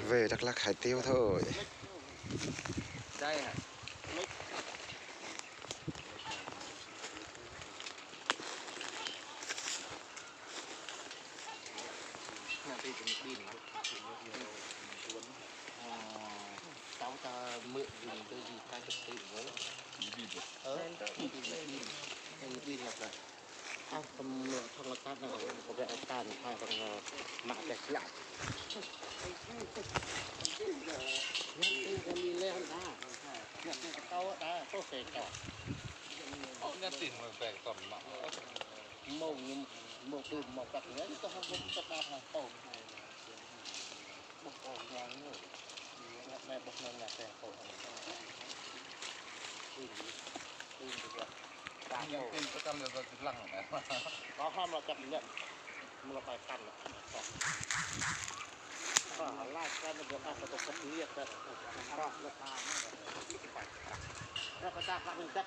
ເວີ ຫຼັກໆ ຂາຍຕິວເທື່ອ ໄດ້ຮະ. ເຈົ້າຈະມື້ອື່ນໄດ້ຢູ່ໃກ້ກັບຕິເວີ ເອີ ບິນ ບິນ ບິນ ບິນແລ້ວກໍ ເອົາ ຕຳຫຼວດໂທລະທັດນະ ກໍໄດ້ເອົາການພາກັນມາແຕ່ສະຫຼາດ ຍັງຕີກັນມີແລ້ວນະ ຍັງຕີກັນເກົ່ານະ ໂຕເສກເຈົ້າ ໂອ້ ຍັງຕີນມັນແປກຕອນມາ ໂມງ ໂມງຕື່ມ ໂມງປັກເໜືອ ກໍເຮົາບໍ່ສະຕາເຮົາໂຕ ບໍ່ອອກຫຍັງເລີຍ ແມ່ບໍ່ແມ່ນແຕ່ໂຕ ຕື່ມ ຕື່ມດີກວ່າ ຍັງຕີນປະຈຳເດືອນກໍຕິດຫຼັງແລ້ວ ກໍຫ້າມລະຈັບເລື່ອນ ມັນລະໄປກັນລະ ກໍລາຍການລະບຽບອາດຈະຕົກກັບລຽກແບບ ແລ້ວກໍຈາກຫຼັກຈັບ